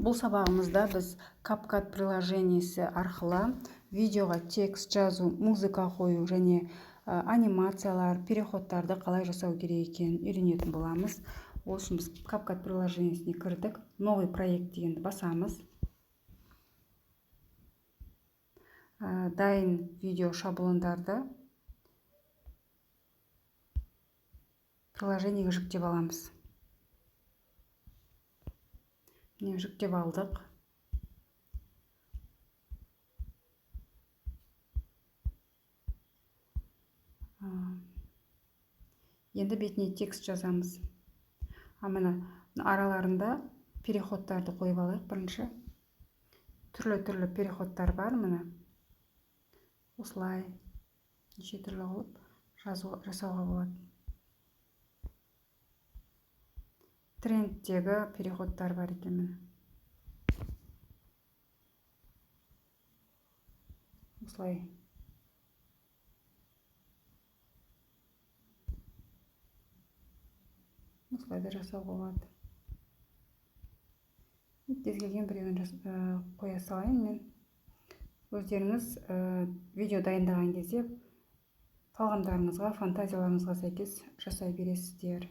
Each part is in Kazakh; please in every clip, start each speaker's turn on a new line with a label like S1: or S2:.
S1: Бұл сабағымызда біз CapCut приложениесі арқылы видеоға текст жазу, музыка қою және анимациялар, переходтарды қалай жасау керек екенін үйренетін боламыз. Ол үшін біз CapCut приложениесіне кірдік, новый проект дегенді басамыз. Дайын видео шаблондарды приложениеге жүктеп аламыз. Міне, жүктеп алдық. Енді бетіне текст жазамыз. Міне, араларында переходтарды қойып алайық бірінші. Түрлі-түрлі переходтар бар, міне. Осылай неше түрлі қылып жасауға болады. Трендтегі переходтар бар екен, міне. Осылай. Осылай да жасауға болады. Кез келген біреуін қоя салайын мен. Өздеріңіз видео дайындаған кезде талғамдарыңызға, фантазияларыңызға сәйкес жасай бересіздер.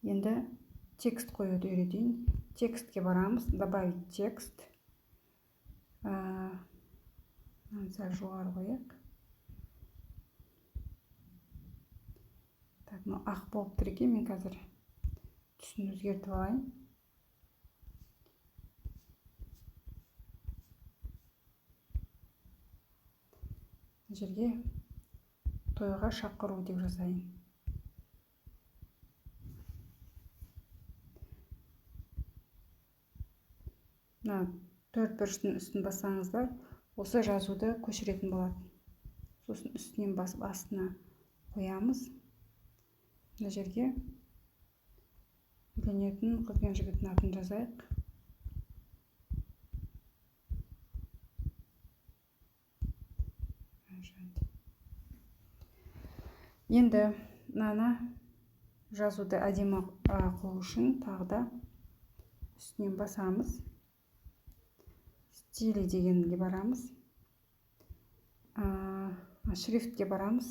S1: Енді текст қоюды үйретейін. Текстке барамыз, добавить текст. Сәл жоғары қояйық. Так, мынау ақ болып тұр екен, мен қазір түсін өзгертіп алайын. Мына жерге тойға шақыру деп жазайын. Мына төрт бұрыштың үстін бассаңыздар, осы жазуды көшіретін болады. Сосын үстінен басып астына қоямыз. Мына жерге үйленетін қыз бен жігіттің атын жазайық. Енді мынаны жазуды әдемі қылу үшін тағы да үстінен басамыз. Стили дегенге барамыз. Шрифтке барамыз.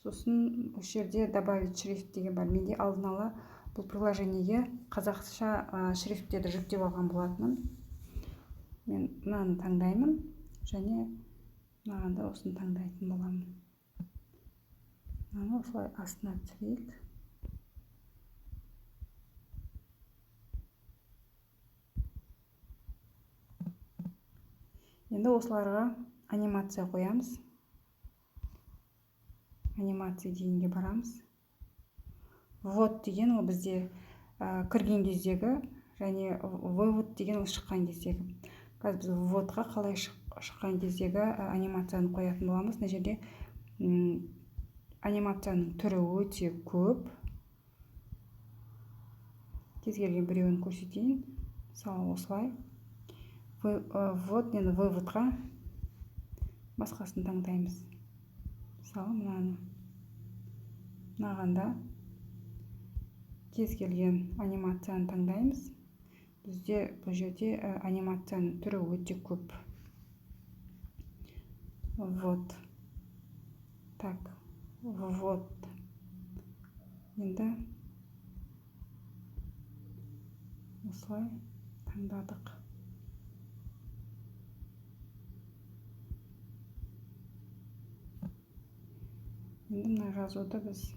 S1: Сосын осы жерде добавить шрифт деген бар. Менде алдын ала бұл приложениеге қазақша шрифттерді жүктеп алған болатынмын. Мен мынаны таңдаймын және мынаған да осыны таңдайтын боламын. Мынаны осылай астына түсірейік. Енді осыларға анимация қоямыз. Анимация дегенге барамыз. Ввод деген ол бізде кірген кездегі және вывод деген ол шыққан кездегі. Қазір біз вводқа қалай шыққан кездегі анимацияны қоятын боламыз. Мына жерде анимацияның түрі өте көп. Кез келген біреуін көрсетейін. Мысалы, осылай. Ввод, енді выводқа басқасын таңдаймыз. Мысалы, мынаны. Мынағанда кез келген анимацияны таңдаймыз. Бізде бұл жерде анимацияның түрі өте көп. Вот. Так, вот. Енді осылай таңдадық. Енді мына жазуды біз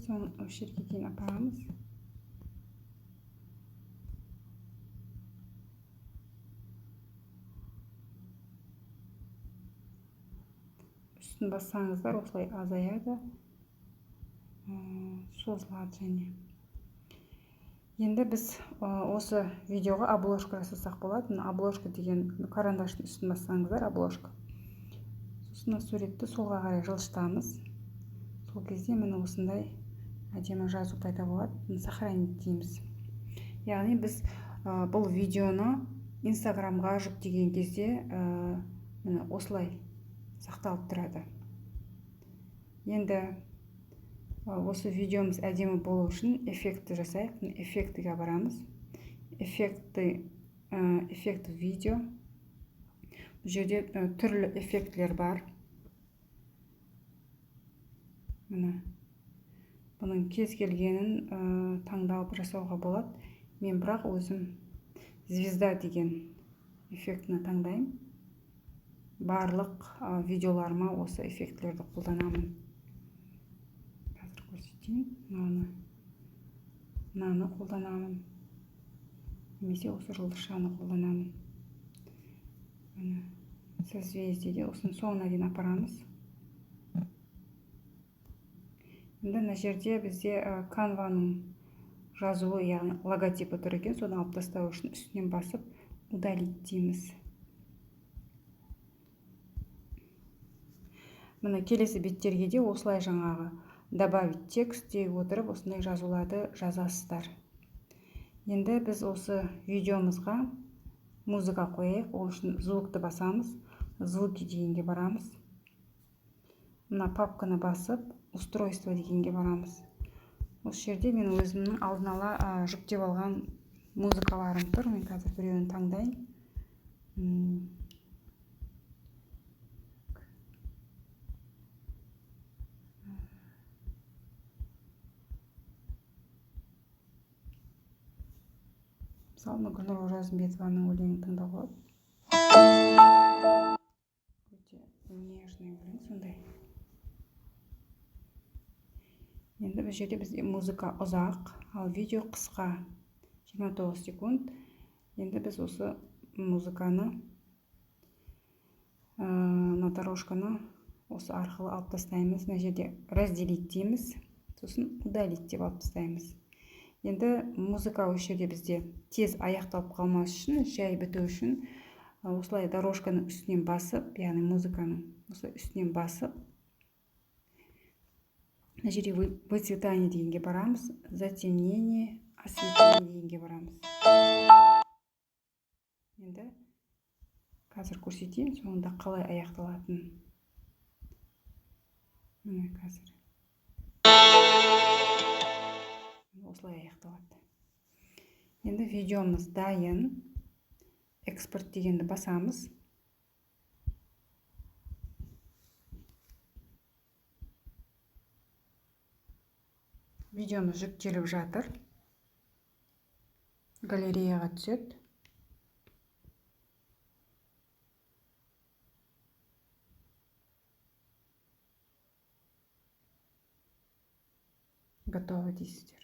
S1: соны осы жерге дейін апарамыз. Үстін бассаңыздар осылай азаяды, созылады және. Енді біз осы видеоға обложка жасасақ болады. Мына обложка деген карандаштың үстін бассаңыздар обложка. Сосын мына суретті солға қарай жылжытамыз. Сол кезде міне осындай әдемі жазу пайда болады. Міне, сохранить дейміз. Яғни біз бұл видеоны Инстаграмға жүктеген кезде міне осылай сақталып тұрады. Енді Осы видеомыз әдемі болу үшін эффектті жасайық. Эффектіге барамыз. Эффект видео. Бұл жерде түрлі эффектілер бар. Міне. Бұның кез келгенін таңдап жасауға болады. Мен бірақ өзім звезда деген эффектіні таңдаймын. Барлық видеоларыма осы эффектілерді қолданамын. Қазір көрсетейін. Мынаны қолданамын. Немесе осы жұлдызшаны қолданамын. Міне, созвездиеде осының соңына дейін апарамыз. Енді мына жерде бізде Canvаның жазуы, яғни логотипі тұр екен, соны алып тастау үшін үстінен басып удалить дейміз. Міне, келесі беттерге де осылай жаңағы добавить текст дей отырып осындай жазуларды жазасыздар. Енді біз осы видеомызға музыка қояйық. Ол үшін звукты басамыз, звуки дегенге барамыз. Мына папканы басып, устройство дегенге барамыз. Осы жерде мен өзімнің алдын ала жүктеп алған музыкаларым тұр. Мен қазір біреуін таңдайын. Мысалы, Гүлнұр Оразымбетованың өлеңін таңдауға болады. Өте нежный өлең сондай. Енді бұл жерде бізде музыка ұзақ, ал видео қысқа, 29 секунд. Енді біз осы музыканы, мына дорожканы осы арқылы алып тастаймыз. Мына жерде разделить дейміз, сосын удалить деп алып тастаймыз. Енді музыка осы жерде бізде тез аяқталып қалмас үшін, жай біту үшін осылай дорожканың үстінен басып, яғни музыканың осылай үстінен басып, мына жерде выцветание дегенге барамыз, затемнение, осветление дегенге барамыз. Енді қазір көрсетейін соңында қалай аяқталатынын. Міне, қазір осылай аяқталады. Енді видеомыз дайын. Экспорт дегенді басамыз. Видеомыз жүктеліп жатыр. Галереяға түседі. Готово дейсіздер.